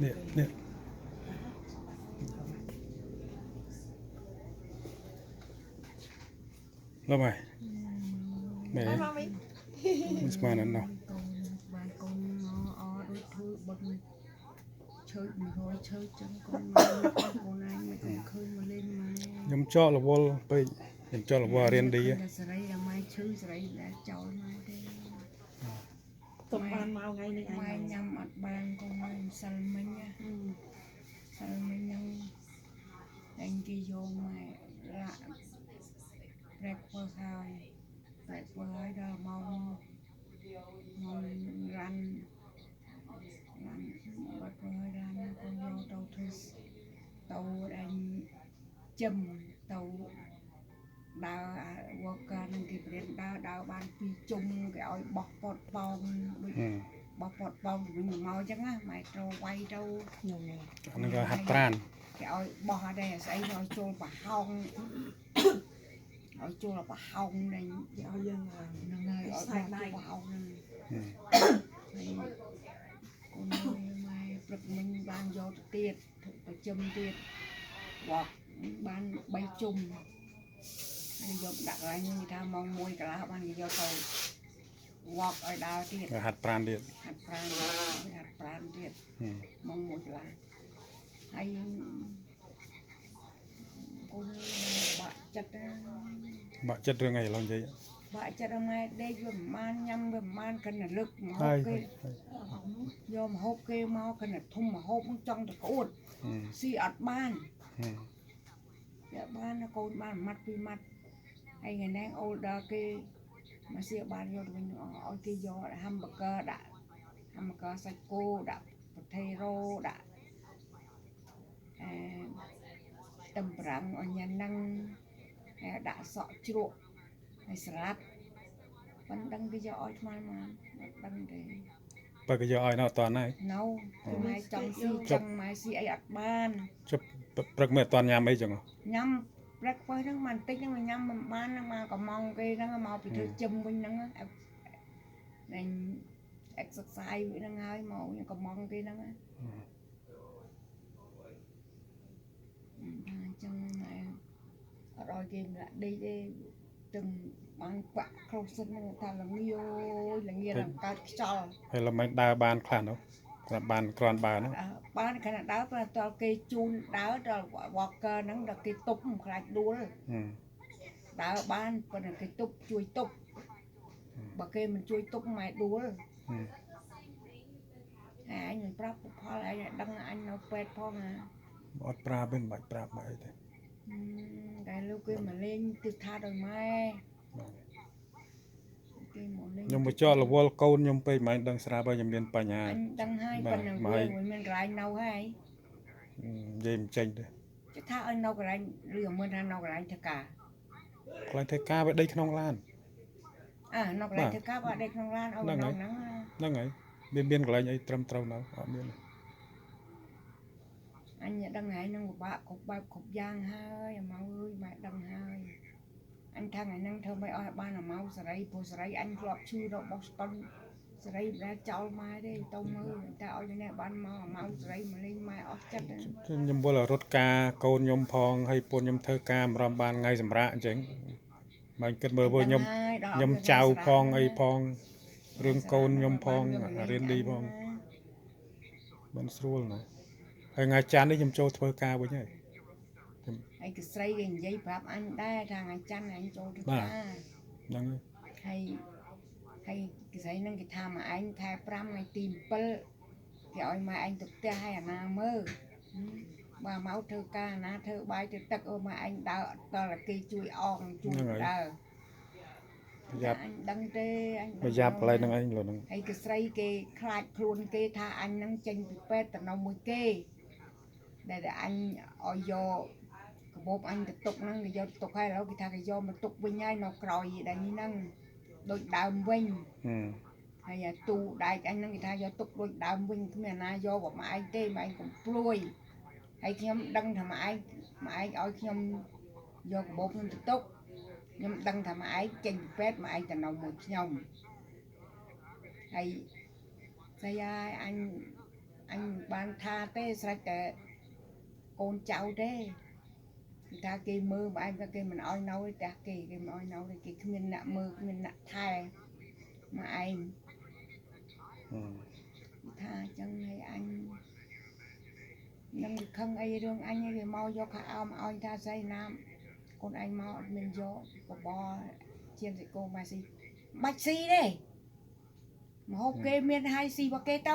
នេះនេះឡំហើយមែន ហើយមកវិញ មិនស្មានណាស់ណោះ កូនបានកូនមកអដូចធ្វើបុណ្យឈើ100ឈើចឹងកូនកូនឯងមិនឃើញមកលេងម៉ែ ខ្ញុំចករវល់ពេកខ្ញុំចករវល់រៀនឌី សេរីដល់ម៉ែឈឺសេរីដល់ចោលម៉ែទេ ទុកបានមកថ្ងៃនេះឯង ម៉ែញ៉ាំអត់បានកូនឯងសិលមិញណាសិលមិញហ្នឹងអញគេយកម៉ែលាក់ breakfast ហើយ breakfast ហើយដល់ម៉ោងម៉ោងរ៉ាន់រ៉ាន់បាត់ហើយរ៉ាន់កូនយកទៅធ្វើទៅអញចឹមទៅដើរ worker នឹងគេបរៀនដើរដើរបានពីរជុំគេឲ្យបោះពតប៉ោងដូចបោះពតប៉ោងវិញមកអញ្ចឹងណាម៉ែត្រូវវាយទៅ ខ្ញុំ អាហ្នឹងក៏ហាត់ប្រាន គេឲ្យបោះអត់ដែរស្អីឲ្យចូលប្រហោងឲ្យចូលប្រហោងនេះ គេឲ្យយើង ហ្នឹងហើយឲ្យបោះចូលប្រហោងហ្នឹងហើយកូនម៉ែព្រឹកមិញបានយកទៅទៀតទៅជឹមទៀតវត្តបាន3ជុំហើយយកដាក់កន្លែងនេះថាម៉ោង1កន្លះបានគេយកទៅវត្តឲ្យដើរទៀត ក៏ហាត់ប្រានទៀត ហាត់ប្រានហាត់ប្រានទៀតម៉ោង1កន្លះហើយកូនបាក់ចិត្តណា បាក់ចិត្តរឿងអីឡងនិយាយ បាក់ចិត្តម៉ែដេកវាមិនបានញ៉ាំវាមិនបានកិនតែលឹកមកហូ ហើយ បគេយកម្ហូបគេមកកិនតែធំម្ហូបចង់តែក្អួតស៊ីអត់បានយកបានណាកូនបានមួយម៉ាត់ពីរម៉ាត់ហើយថ្ងៃនេះអូលដល់គេមកសៀបានយកទៅវិញឲ្យគេយកហាំប៊ឺហ្គឺដាក់ហាំប៊ឺហ្គឺសាច់គោដាក់ប្រថេរ៉ូដាក់អឺទឹមប្រាំងអញ្ញាហ្នឹងហើយដាក់សក់ជ្រក់ហើយស្លាប់ប៉ុណ្ដឹងគេយកឲ្យថ្មមកអត់ដឹងទេ បើគេយកឲ្យនៅអត់តាន់ហើយ នៅម៉ែចង់ស៊ីចង់ម៉ែស៊ីអីអត់បាន ជប់ព្រឹកមិនអត់តាន់ញ៉ាំអីចឹង ញ៉ាំ breakfast ហ្នឹងមិនតិចហ្នឹងញ៉ាំមិនបានហ្នឹងមកកំងគេហ្នឹងមកពីធ្វើជឹមវិញហ្នឹងនឹង exercise ហ្នឹងហើយមកកំងគេហ្នឹងអញ្ចឹងម៉ែអត់ឲ្យគេម្លាក់ដេកទេទាំងបានបាក់ក្រូសិនហ្នឹងថាល្ងាយល្ងាឡើងកើតខ្យល់ ហើយល្មិញដើរបានខ្លះនោះគ្រាន់បានគ្រាន់បើនោះ បានខណៈដើរប៉ុន្តែតគេជូនដើរដល់ walker ហ្នឹងដល់គេទប់មិនខ្លាចដួលដើរបានប៉ុន្តែគេទប់ជួយទប់បើគេមិនជួយទប់ម៉ែដួលហើយអញមិនប្រាប់ផលឯងដឹងអញនៅពេទ្យផងណា អត់ប្រាប់ទេមិនបាច់ប្រាប់មកអីទេ តែលោកគេមកលេងទិដ្ឋាដោយម៉ែគេមកលេង ខ្ញុំមកចករវល់កូនខ្ញុំពេកមិនដឹងស្រាប់ហើយខ្ញុំមានបញ្ហា អញដឹងហើយប៉ុន្តែវាមានកន្លែងនៅហើយ និយាយមិនចេញទេ គេថាឲ្យនៅកន្លែងឬមិនថានៅកន្លែងធ្វើការ កន្លែងធ្វើការវាដីក្នុងឡាន អើនៅកន្លែងធ្វើការបើដេកក្នុងឡានឲ្យនៅហ្នឹង ហ្នឹងហើយវាមានកន្លែងអីត្រឹមត្រូវនៅអត់មាន អញដឹងហើយនឹងពិបាកគ្រប់បែបគ្រប់យ៉ាងហើយអាម៉ៅអើយម៉ែដឹងហើយអញថាថ្ងៃហ្នឹងធ្វើមិនឲ្យបានអាម៉ៅសេរីព្រោះសេរីអញធ្លាប់ឈឺនៅបូស្តុនសេរីមិនដែលចោលម៉ែទេទៅមើលតែឲ្យអ្នកបានមកអាម៉ៅសេរីមកលេងម៉ែអស់ចិត្ត ខ្ញុំវល់រត់ការកូនខ្ញុំផងហើយពូនខ្ញុំធ្វើការម្រំបានថ្ងៃសម្រាប់អញ្ចឹងបើគិតមើលវិញខ្ញុំចៅផងអីផងរឿងកូនខ្ញុំផងរៀនឌីផងមិនស្រួលណាហើយថ្ងៃច័ន្ទនេះខ្ញុំចូលធ្វើការវិញហើយ ហើយគឺស្រីគេនិយាយប្រាប់អញដែរថាថ្ងៃច័ន្ទអញចូលធ្វើការ ហ្នឹង ហើយហើយគេស្រីហ្នឹងគេថាមកឯងខែ5ថ្ងៃទី7គេឲ្យម៉ែឯងទៅផ្ទះឲ្យអាណាមើលបើមកធ្វើការអាណាធ្វើបាយធ្វើទឹកអូម៉ែឯងដើរតើគេជួយអងជួយដើរ ប្រយ័ត្ន អញដឹងទេអញ ប្រយ័ត្នកន្លែងហ្នឹងឯងលោកហ្នឹង ហើយគឺស្រីគេខ្លាចខ្លួនគេថាអញហ្នឹងចេញពីពេទ្យទៅនៅមួយគេដែលតែអញឲ្យយកកាបូបអញទៅទុកហ្នឹងគេយកទៅទុកហើយឥឡូវគេថាគេយកមកទុកវិញហើយនៅក្រោយដែលនេះហ្នឹងដូចដើមវិញហើយអាទូដែកអញហ្នឹងគេថាយកទុកដូចដើមវិញគ្មានអាណាយករបស់ម៉ែឯងទេម៉ែឯងកុំព្រួយហើយខ្ញុំដឹងថាម៉ែឯងម៉ែឯងឲ្យខ្ញុំយកកាបូបខ្ញុំទៅទុកខ្ញុំដឹងថាម៉ែឯងចេញពីពេទ្យម៉ែឯងទៅនៅមួយខ្ញុំហើយស្អីហើយអញ អញបានថាទេស្រេចតែកូនចៅទេគេថាគេមើលបើឯងគេមិនអោយនៅទេផ្ទះគេគេមិនអោយនៅទេគេគ្មានអ្នកមើលគ្មានអ្នកថែមកឯងថាអញ្ចឹងហើយអញនឹងខឹងអីរឿងអញគេមកយកខោអាវមកឲ្យថាស្អីណាកូនឯងមកអត់មានយកបបរជាងសិកូម៉ាស៊ីបាច់ស៊ីទេមហូបគេមានហើយស៊ីរបស់គេទៅ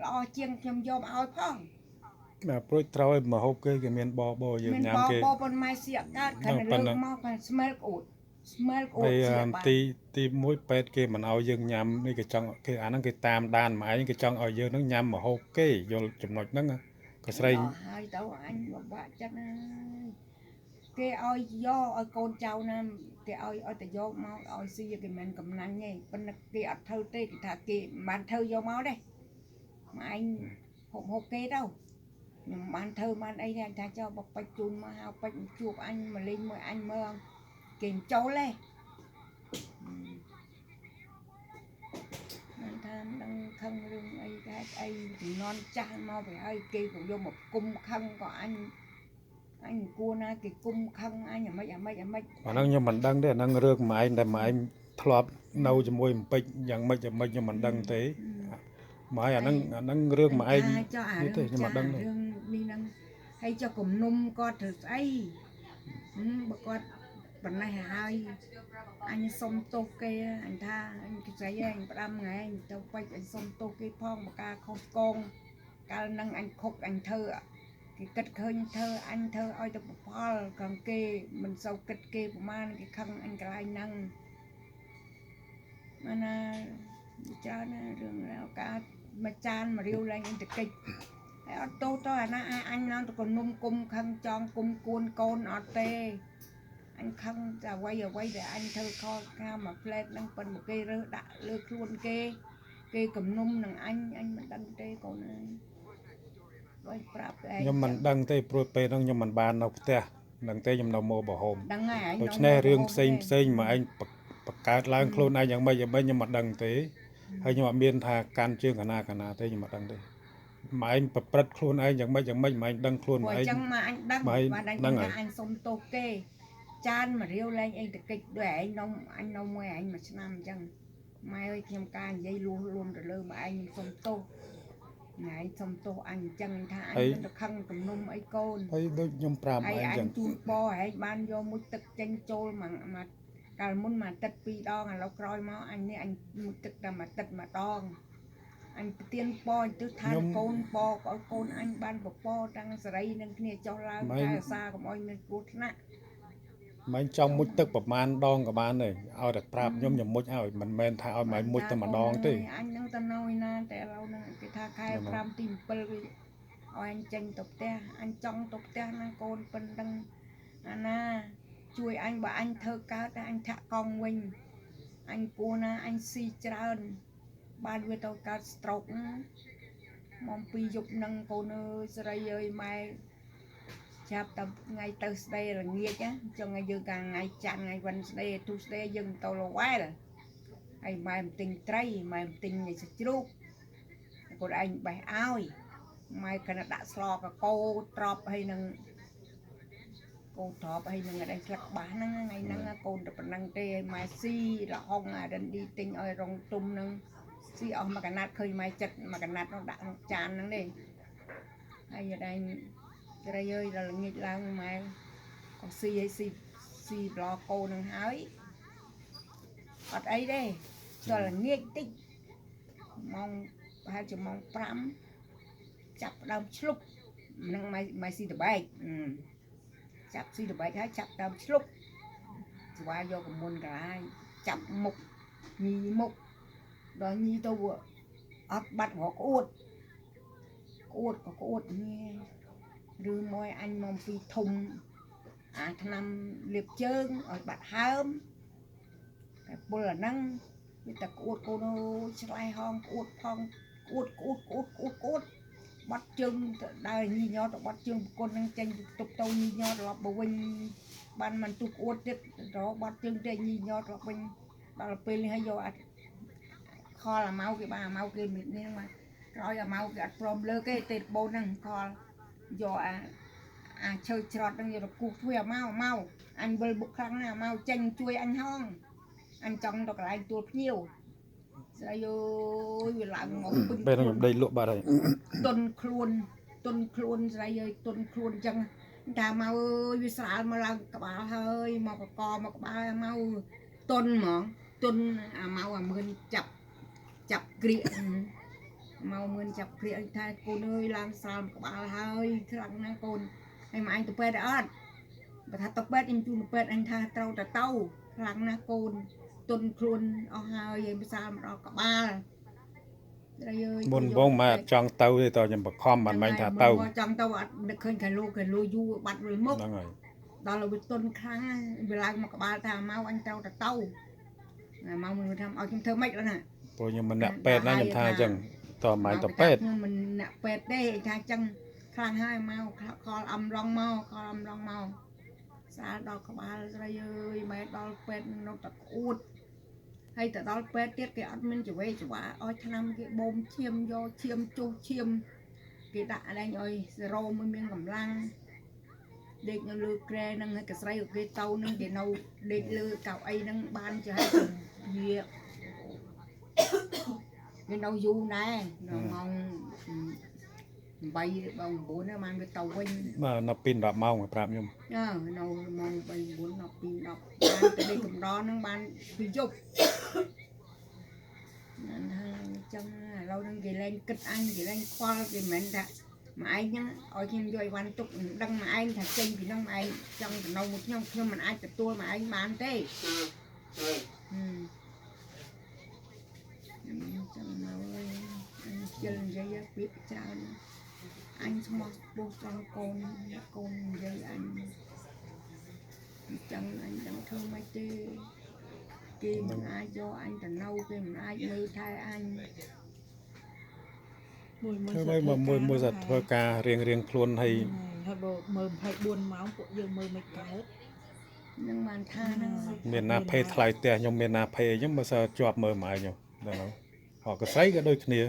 ល្អជាងខ្ញុំយកមកឲ្យផង បាទព្រួយត្រូវឲ្យមហូបគេគេមានបបយើងញ៉ាំគេ មានបបប៉ុនម៉ែស៊ីអកើតខណៈលើកមកគាត់ស្មែលក្អួតស្មែលក្អួតស៊ីបានទីទី1ពេទ្យគេមិនឲ្យយើងញ៉ាំនេះគេចង់គេអាហ្នឹងគេតាមដានមកឯងគេចង់ឲ្យយើងហ្នឹងញ៉ាំមហូបគេយល់ចំណុចហ្នឹងក៏ស្រី ហើយទៅអញពិបាកចិត្តណាគេឲ្យយកឲ្យកូនចៅណាគេឲ្យឲ្យតែយកមកឲ្យស៊ីគេមិនកំណាញ់ទេប៉ុន្តែគេអត់ធ្វើទេគេថាគេមិនបានធ្វើយកមកទេមកឯងហូបហូបគេទៅខ្ញុំបានធ្វើបានអីទេថាចោលបពេចជូនមកហៅពេចជួបអញមកលេងមួយអញមើលគេចូលទេមិនថាមិនដឹងខឹងរឿងអីគេអីជំនន់ចាស់មកទៅហើយគេក៏យកមកគុំខឹងក៏អញអញគួរណាគេគុំខឹងអញអាម៉េចអាម៉េចអាម៉េច អាហ្នឹងខ្ញុំមិនដឹងទេអាហ្នឹងរឿងម៉ែឯងតែម៉ែឯងធ្លាប់នៅជាមួយអំពេចយ៉ាងម៉េចយ៉ាងម៉េចខ្ញុំមិនដឹងទេម៉ែអាហ្នឹងអាហ្នឹងរឿងម៉ែឯងនេះទេខ្ញុំមិនដឹងទេ រឿងនេះហ្នឹងហើយចុះគំនុំគាត់ធ្វើស្អីបើគាត់ប៉ុណ្ណេះហើយអញសុំទោសគេអញថាអញស្អីឯងផ្ដាំថ្ងៃអញទៅពេចអញសុំទោសគេផងបកាខុសឆ្គងកាលហ្នឹងអញខុកអញធ្វើគេគិតឃើញធ្វើអញធ្វើឲ្យទៅផលខាងគេមិនសូវគិតគេប្រមាណគេខឹងអញកន្លែងហ្នឹងមកណាច្រើនណារឿងរ៉ាវការមួយចានមួយរាវឡើងអ៊ីនតកិច្ចហើយអត់ទោសទៅអាណាអញឡើងទៅគនុំគុំខឹងចងគុំគួនកូនអត់ទេអញខឹងតែអ្វីអ្វីដែលអញធ្វើខុសខាមួយផ្លែតហ្នឹងប៉ុនមកគេរើសដាក់លើខ្លួនគេគេគំនុំនឹងអញអញមិនដឹងទេកូនអើយបើប្រាប់ឯង ខ្ញុំមិនដឹងទេព្រោះពេលហ្នឹងខ្ញុំមិនបាននៅផ្ទះនឹងទេខ្ញុំនៅមកបហោម ដឹងហើយ ដូច្នេះរឿងផ្សេងផ្សេងមកឯងបង្កើតឡើងខ្លួនឯងយ៉ាងម៉េចយ៉ាងម៉េចខ្ញុំមិនដឹងទេហើយខ្ញុំអត់មានថាកាន់ជើងកណាកណាទេខ្ញុំមិនដឹងទេម៉ែឯងប្រព្រឹត្តខ្លួនឯងយ៉ាងម៉េចយ៉ាងម៉េចម៉ែឯងដឹងខ្លួនម៉ែឯង អញ្ចឹងមកអញដឹងបានដឹងថាអញសុំទោសគេចានមួយរាវលែងអីតកិច្ចដូចឯងនំអញនំមួយឯងមួយឆ្នាំអញ្ចឹងម៉ែអើយខ្ញុំការនិយាយលួសលួមទៅលើម៉ែឯងខ្ញុំសុំទោសណែសុំទោសអញអញ្ចឹងថាអញទៅខឹងគំនុំអីកូន ហើយដូចខ្ញុំប្រាប់ឯងអញ្ចឹង ជូនពរឯងបានយកមួយទឹកចេញចូលមកកាលមុនមួយអាទិត្យពីរដងឥឡូវក្រោយមកអញនេះអញមួយទឹកតែមួយអាទិត្យមួយដងអញប្រទៀនពរទិសឋានកូនពរឲ្យកូនអញបានពពតាំងសេរីនឹងគ្នាចុះឡើងតែអាសាកុំឲ្យមានគ្រោះថ្នាក់ មិនចង់មុជទឹកប្រមាណដងក៏បានដែរឲ្យតែប្រាប់ខ្ញុំខ្ញុំមុជឲ្យមិនមែនថាឲ្យម៉ែមុជតែម្ដងទេ អញនឹងទៅនៅឯណាតែឥឡូវហ្នឹងគេថាខែ5ទី7គេឲ្យអញចេញទៅផ្ទះអញចង់ទៅផ្ទះណាកូនប៉ុណ្ណឹងអាណាជួយអញបើអញធ្វើកើតតែអញធាក់កង់វិញអញគួរណាអញស៊ីច្រើនបានវាទៅកើត stroke មកពីយប់នឹងកូនអើយស្រីអើយម៉ែចាប់តែថ្ងៃទៅស្ដីល្ងាចចង់ឲ្យយើងកាថ្ងៃច័ន្ទថ្ងៃ Wednesday Tuesday យើងទៅលវ៉ែលហើយម៉ែមិនទិញត្រីម៉ែមិនទិញសាច់ជ្រូកគាត់ឯងបេះឲ្យម៉ែគណៈដាក់ស្លកកោត្រប់ហើយនឹងកូនត្រប់ហើយនឹងអីស្លឹកបាសហ្នឹងថ្ងៃហ្នឹងកូនតែប៉ុណ្ណឹងទេឲ្យម៉ែស៊ីលហុងអារិនឌីទិញឲ្យរងទុំហ្នឹងស៊ីអស់មួយកណាត់ឃើញម៉ែចិត្តមួយកណាត់នោះដាក់ក្នុងចានហ្នឹងទេហើយឯងត្រីអើយដល់ល្ងាចឡើងម៉ែក៏ស៊ីឲ្យស៊ីស៊ីប្លកូននឹងហើយអត់អីទេដល់ល្ងាចតិចម៉ោងប្រហែលជាម៉ោង5ចាប់ដើមឆ្លុបនឹងម៉ែស៊ីតបែកចាប់ស៊ីតបែកហើយចាប់ដើមឆ្លុបស្វាយកកមុនកន្លាយចាប់មុខញីមុខដល់ញីទៅអត់បាត់រកក្អួតក្អួតក៏ក្អួតញ៉ែឬមួយអញមកពីធំអាថ្នាំលាបជើងឲ្យបាត់ហើមតែពុលអាហ្នឹងវាតែក្អួតកូនអើយឆ្លែហងក្អួតផងក្អួតក្អួតក្អួតក្អួតក្អួតបាត់ជើងដើរញីញ៉ទៅបាត់ជើងប្រគុណហ្នឹងចេញពីទុកទៅញីញ៉ត្រឡប់មកវិញបានមិនទុកក្អួតទៀតរកបាត់ជើងទេញីញ៉ត្រឡប់វិញដល់ពេលនេះហើយយកអាខលអាម៉ៅគេបានអាម៉ៅគេនេះមក ក្រោយអាម៉ៅគេអត់ព្រមលើកទេទេបូនហ្នឹងខលយកអាអាឈើច្រត់ហ្នឹងយកទៅគូសទ្វារអាម៉ៅអញវិលបុកខ្លាំងណាស់អាម៉ៅចេញជួយអញហងអញចង់ទៅកន្លែងទួលភ្ញៀវស្រីអើយវាឡើងមកពេញ ពេលហ្នឹងខ្ញុំដេកលក់បាត់ហើយ ទុនខ្លួនទុនខ្លួនស្រីអើយទុនខ្លួនអញ្ចឹងតាម៉ៅអើយវាស្រាលមកឡើងក្បាលហើយមកកកមកក្បាលអាម៉ៅទុនហ្មងទុនអាម៉ៅអាមឿនចាប់ចាប់ក្រៀកម៉ៅមឿនចាប់ក្រៀកថាកូនអើយឡើងស្រាលមកក្បាលហើយខ្លាំងណាស់កូនហើយមកអញទៅពេទ្យអត់បើថាទៅពេទ្យខ្ញុំជូនទៅពេទ្យអញថាត្រូវតែទៅខ្លាំងណាស់កូនទុនខ្លួនអស់ហើយហើយស្រាលមកដល់ក្បាលស្រីអើយ មុនបងមកអត់ចង់ទៅទេតើខ្ញុំបខំបានមិនថាទៅ ចង់ទៅអត់នឹកឃើញកាលូកាលូយូរបាត់វិលមុខ ហ្នឹងហើយ ដល់ឲ្យវាទុនខ្លាំងណាស់វាឡើងមកក្បាលថាមកអញត្រូវតែទៅណាមកមួយថាឲ្យខ្ញុំធ្វើម៉េចដល់ណា ព្រោះខ្ញុំមិនអ្នកពេទ្យណាខ្ញុំថាអញ្ចឹងតើមិនទៅពេទ្យ ខ្ញុំមិនអ្នកពេទ្យទេថាអញ្ចឹងខ្លាំងហើយមកខលអំឡងមកខលអំឡងមកស្អាតដល់ក្បាលស្រីអើយបែរដល់ពេទ្យនៅតែក្អួតហើយទៅដល់ពេទ្យទៀតគេអត់មានចវេចវាឲ្យថ្នាំគេបូមឈាមយកឈាមជុះឈាមគេដាក់ឡើងឲ្យសេរ៉ូមួយមានកម្លាំងដេកនៅលើគ្រែហ្នឹងហើយកស្រីក៏គេទៅហ្នឹងគេនៅដេកលើកៅអីហ្នឹងបានចេះវាគេនៅយូរដែរនៅម៉ោង8បើ9ហ្នឹងបានវាទៅវិញ បាទនៅពី10ម៉ោងប្រាប់ខ្ញុំ អើនៅម៉ោង3 9 12 10បានទៅដេកកំដរហ្នឹងបានពីយប់ណាស់ហើយអញ្ចឹងឥឡូវហ្នឹងគេលែងគិតអញគេលែងខ្វល់គេមិនមែនថាម៉ែឯងហ្នឹងឲ្យខ្ញុំយកអីវ៉ាន់ទុកមិនដឹងម៉ែឯងថាចេញពីហ្នឹងម៉ែឯងចង់ទៅនៅមួយខ្ញុំខ្ញុំមិនអាចទទួលម៉ែឯងបានទេហឹមខ្ញុំចង់មកអើយអញជិលនិយាយពាក្យច្រើនអញស្មោះពោះត្រង់កូនកូននិយាយអញអញ្ចឹងអញដឹងធ្វើម៉េចទេគេមិនអាចយកអញទៅនៅគេមិនអាចមើលថែអញ មួយមួយ ធ្វើម៉េចមកមួយមួយសត្វធ្វើការរៀងរៀងខ្លួនហើយ ហើយបើមើល24ម៉ោងពួកយើងមើលមិនកើត នឹងបានថាហ្នឹង មានណាភេថ្លៃផ្ទះខ្ញុំមានណាភេខ្ញុំបើសិនជាប់មើលម៉ែខ្ញុំដល់ហើយហកកស្រីក៏ដូចគ្នា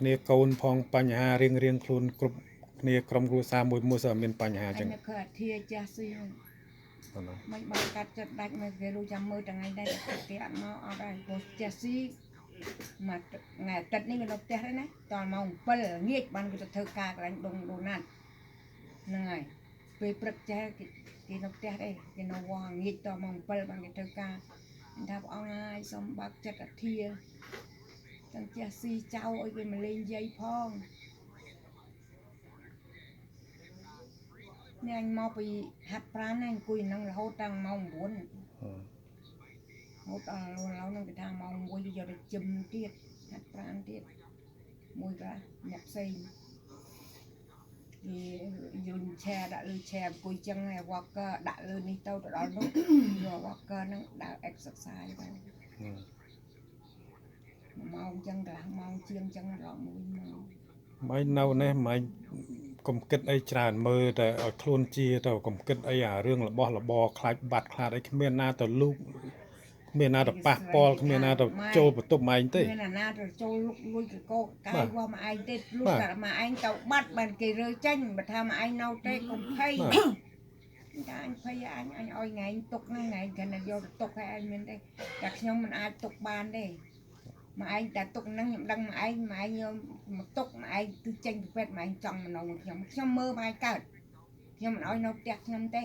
គ្នាកូនផងបញ្ហារៀងរៀងខ្លួនគ្រប់គ្នាក្រុមគ្រួសារមួយមួយសើមានបញ្ហាអញ្ចឹង អញនៅឃើញអាធាចាស់ស៊ីហ្នឹង ហ្នឹងហើយ មិនបានកាត់ចិត្តដាច់មកគេรู้ចាំមើលថ្ងៃដែរគេអត់មកអត់ហើយព្រោះចាស់ស៊ីមកថ្ងៃអាទិត្យនេះវានៅផ្ទះដែរណាតម៉ោង7ល្ងាចបានគេទៅធ្វើការកន្លែងដុងដូណាត់ហ្នឹងហើយពេលព្រឹកចេះគេគេនៅផ្ទះដែរគេនៅវងងាចតម៉ោង7បានគេធ្វើការអញថាព្រះអង្គហើយសូមបើកចិត្តអាធាទាំងចាស់ស៊ីចៅឲ្យគេមកលេងយាយផងនេះអញមកពីហាត់ប្រាណណាអង្គុយនឹងរហូតដល់ម៉ោង9 រហូតដល់ឥឡូវហ្នឹងគេថាម៉ោង1គេយកទៅជឹមទៀតហាត់ប្រាណទៀតមួយកន្លះអ្នកផ្សេងគេយន្តឆែដាក់លើឆែអង្គុយចឹងហើយ walker ដាក់លើនេះទៅទៅដល់នោះយក walker ហ្នឹងដើរ exercise ទៅ1ម៉ោងចឹងកន្លះម៉ោងជាងចឹងដល់1ម៉ោង មិននៅនេះមិនកុំគិតអីច្រើនមើលតែឲ្យខ្លួនជាទៅកុំគិតអីអារឿងរបស់របរខ្លាចបាត់ខ្លាចអីគ្មានណាទៅលូកគ្មានណាទៅប៉ះពាល់គ្មានណាទៅចូលបន្ទប់ម៉ែងទេ មានអាណាទៅចូលលុកលួចកកកាយរបស់ម៉ែឯងទេលុះតែម៉ែឯងទៅបាត់បានគេរើចេញបើថាម៉ែឯងនៅទេកុំភ័យ បាទ តែអញភ័យអញអញឲ្យថ្ងៃទុកហ្នឹងថ្ងៃគ្រាន់តែយកទៅទុកឲ្យឯងមានទេតែខ្ញុំមិនអាចទុកបានទេម៉ែឯងតែទុកហ្នឹងខ្ញុំដឹងម៉ែឯងម៉ែឯងយកមកទុកម៉ែឯងគឺចេញពីពេទ្យម៉ែឯងចង់មកនៅមួយខ្ញុំខ្ញុំមើលម៉ែកើតខ្ញុំមិនឲ្យនៅផ្ទះខ្ញុំទេ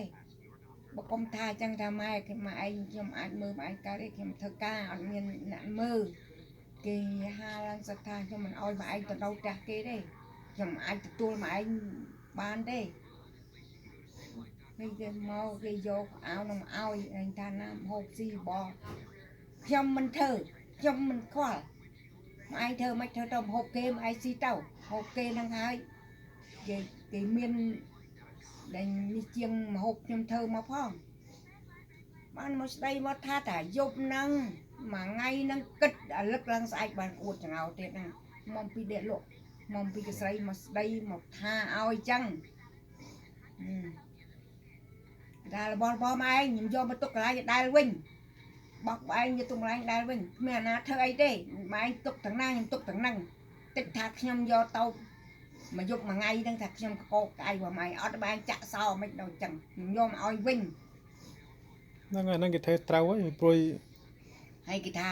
បើកុំថាអញ្ចឹងថាម៉ែម៉ែឯងខ្ញុំអាចមើលម៉ែឯងកើតទេខ្ញុំធ្វើការអត់មានអ្នកមើលគេហាឡើងសត្វថាខ្ញុំមិនឲ្យម៉ែឯងទៅនៅផ្ទះគេទេខ្ញុំមិនអាចទទួលម៉ែឯងបានទេ នេះគេមកគេយកអាវនឹងមកឲ្យអញថាណាហូបស៊ីបខ្ញុំមិនធ្វើខ្ញុំមិនខ្វល់ម៉ែឯងធ្វើមិនធ្វើទៅហូបគេម៉ែឯងស៊ីទៅហូបគេហ្នឹងហើយគេគេមានដែលនេះជាងមហូបខ្ញុំធ្វើមកផងបានមកស្ដីមកថាតាយប់ហ្នឹងមួយថ្ងៃហ្នឹងគិតអាលឹកឡើងស្អែកបានអួតចង្អោទៀតណាមកពីដេកលក់មកពីកស្រីមកស្ដីមកថាឲ្យចឹងហឹម តែរបស់របស់ម៉ែឯងខ្ញុំយកមកទុកកន្លែងដែលវិញបោកឯងយកទុកកន្លែងដែលវិញគ្មានអាណាធ្វើអីទេម៉ែឯងទុកទាំងណាខ្ញុំទុកទាំងហ្នឹង តិចថាខ្ញុំយកទៅមួយយប់មួយថ្ងៃហ្នឹងថាខ្ញុំកកកៅរបស់ម៉ែអត់បានចាក់សោមិនដល់ចឹងខ្ញុំយកមកឲ្យវិញ ហ្នឹងហើយហ្នឹងគេធ្វើត្រូវហើយព្រួយ ហើយគេថា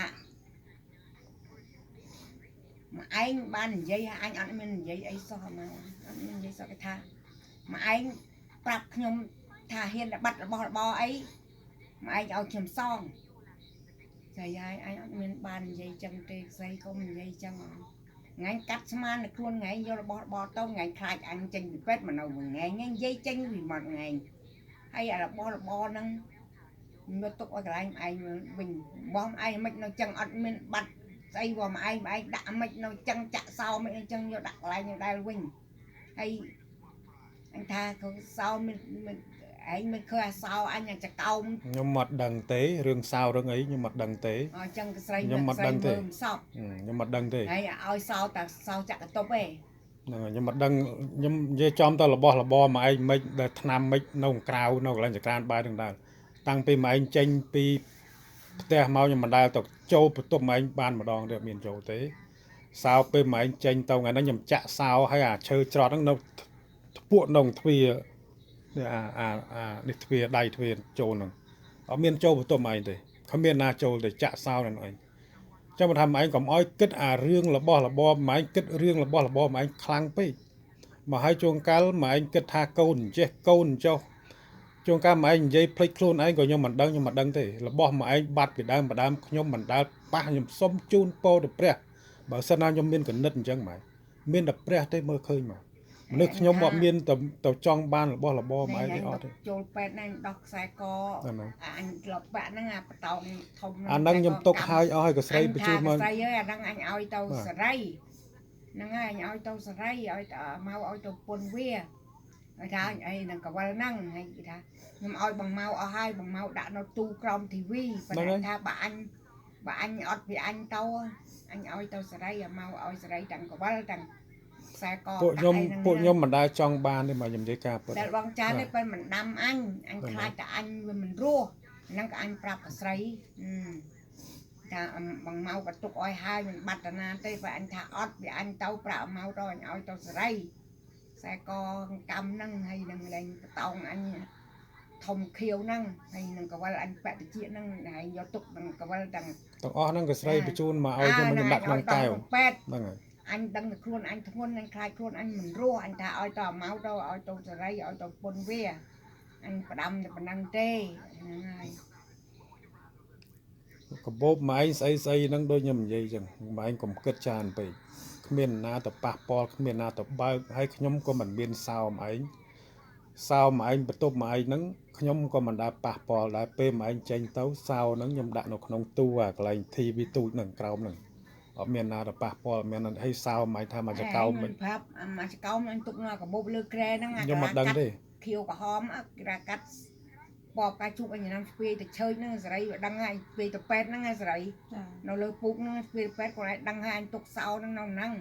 មកឯងបាននិយាយហើយអញអត់មាននិយាយអីសោះមកអត់មាននិយាយសោះគេថាមកឯងប្រាប់ខ្ញុំថាហ៊ានតែបាត់របស់របរអីមកឯងឲ្យខ្ញុំសងស្អីហើយអញអត់មានបាននិយាយចឹងទេស្អីកុំនិយាយចឹងថ្ងៃកាត់ស្មាននៅខ្លួនថ្ងៃយករបស់របរទៅថ្ងៃខ្លាចអញចេញពីពេទ្យមកនៅមួយថ្ងៃនិយាយចេញពីមួយថ្ងៃហើយអារបស់របរហ្នឹងមកទុកឲ្យកន្លែងឯងវិញរបស់ឯងមិននៅចឹងអត់មានបាត់ស្អីរបស់ឯងឯងដាក់មិននៅចឹងចាក់សោមិនចឹងយកដាក់កន្លែងនឹងដែលវិញហើយអញថាគឺសោមានឯងមិនឃើញអាសោអញអាចកោម ខ្ញុំអត់ដឹងទេរឿងសោរឿងអីខ្ញុំអត់ដឹងទេ អញ្ចឹងស្រី ខ្ញុំអត់ដឹងទេ មើលមិនសព ខ្ញុំអត់ដឹងទេ ហើយឲ្យសោតែសោចាក់កតុបឯង ហ្នឹងហើយខ្ញុំអត់ដឹងខ្ញុំនិយាយចំទៅរបស់របរមកឯងមិនដែលឆ្នាំមិននៅក្រៅនៅកន្លែងចក្រានបាយនឹងដែរតាំងពីមកឯងចេញពីផ្ទះមកខ្ញុំមិនដែលទៅចូលបន្ទប់មកឯងបានម្ដងទេអត់មានចូលទេសោពេលមកឯងចេញទៅថ្ងៃហ្នឹងខ្ញុំចាក់សោហើយអាឈើច្រត់ហ្នឹងនៅធ្ពក់នៅទ្វារនេះអាអាអានេះទ្វារដៃទ្វារចូលហ្នឹងអត់មានចូលបន្ទប់មកឯងទេគ្មានណាចូលទេចាក់សោนั่นឯងចាំមកថាមកឯងកុំអោយគិតអារឿងរបស់របរមកឯងគិតរឿងរបស់របរមកឯងខ្លាំងពេកមកឲ្យជួងកាលមកឯងគិតថាកូនចេះកូនចុះជួងកាលមកឯងនិយាយភ្លេចខ្លួនឯងក៏ខ្ញុំមិនដឹងខ្ញុំមិនដឹងទេរបស់មកឯងបាត់ពីដើមពីដើមខ្ញុំមិនដែលប៉ះខ្ញុំសុំជូនពរទៅព្រះបើសិនណាខ្ញុំមានកណិតអញ្ចឹងមកមានតែព្រះទេមើលឃើញមកមនុស្សខ្ញុំអត់មានទៅទៅចង់បានរបស់របរមកឯងទេអត់ទេ ចូលពេទ្យហ្នឹងដោះខ្សែក ហ្នឹងហើយ អាអញធ្លាប់ពាក់ហ្នឹងអាបតោងធំ អាហ្នឹងខ្ញុំទុកហើយអស់ហើយកស្រីបញ្ជូនមក ស្រីអើយអាហ្នឹងអញឲ្យទៅ បាទ សេរីហ្នឹងហើយអញឲ្យទៅសេរីឲ្យទៅមកឲ្យទៅពុនវាហើយថាអីហ្នឹងកវលហ្នឹងហើយគេថាខ្ញុំឲ្យបងមកអស់ហើយបងមកដាក់នៅទូក្រោមធីវីប៉ុន្តែថាបើអញបើអញអត់ពីអញទៅអញឲ្យទៅសេរីឲ្យមកឲ្យសេរីទាំងកវលទាំងខ្សែក ពួកខ្ញុំ អីហ្នឹង ពួកខ្ញុំមិនដែលចង់បានទេមកខ្ញុំនិយាយការពិត ដែលបងចាននេះពេលមិនដាំអញអញខ្លាចតែអញវាមិនរស់ហ្នឹងក៏អញប្រាប់អាស្រីអឺថាបងមកក៏ទុកឲ្យហើយមិនបាត់តាណាទេបើអញថាអត់វាអញទៅប្រាប់មកទៅអញឲ្យទៅសេរីខ្សែកកម្មហ្នឹងហើយនឹងលែងបតោងអញធំខៀវហ្នឹងហើយនឹងកវលអញបតិជាហ្នឹងហើយយកទុកនឹងកវលទាំង ទាំងអស់ហ្នឹងក៏ស្រីបញ្ជូនមកឲ្យខ្ញុំខ្ញុំដាក់ក្នុងកែវ ពេទ្យ ហ្នឹងហើយ អញដឹងតែខ្លួនអញធ្ងន់អញខ្លាចខ្លួនអញមិនរស់អញថាឲ្យតមកទៅឲ្យទៅសេរីឲ្យទៅពុនវាអញផ្ដាំតែប៉ុណ្ណឹងទេហ្នឹងហើយ កបោបមកឯងស្អីស្អីហ្នឹងដូចខ្ញុំនិយាយអញ្ចឹងមកឯងកុំគិតច្រើនពេកគ្មានណាទៅប៉ះពាល់គ្មានណាទៅបើកហើយខ្ញុំក៏មិនមានសោមកឯងសោមកឯងបន្ទប់មកឯងហ្នឹងខ្ញុំក៏មិនដែលប៉ះពាល់ដែរពេលមកឯងចេញទៅសោហ្នឹងខ្ញុំដាក់នៅក្នុងទូអាកន្លែង TV ទូចហ្នឹងក្រោមហ្នឹងអត់មានណាទៅប៉ះពាល់អត់មានណាហើយសោមកឯងថាមកចកោម មិនប្រាប់អាមកចកោមអញទុកនៅកាបូបលើគ្រែហ្នឹងអា ខ្ញុំអត់ដឹងទេ ខៀវក្រហមអាគេថាកាត់បបកាជូកអញណាំស្ពាយទៅឆើចហ្នឹងសេរីវាដឹងហើយស្ពាយទៅពេទ្យហ្នឹងហើយសេរី ចា នៅលើពូកហ្នឹងស្ពាយទៅពេទ្យគាត់ឲ្យដឹងហើយអញទុកសោហ្នឹងនៅហ្នឹង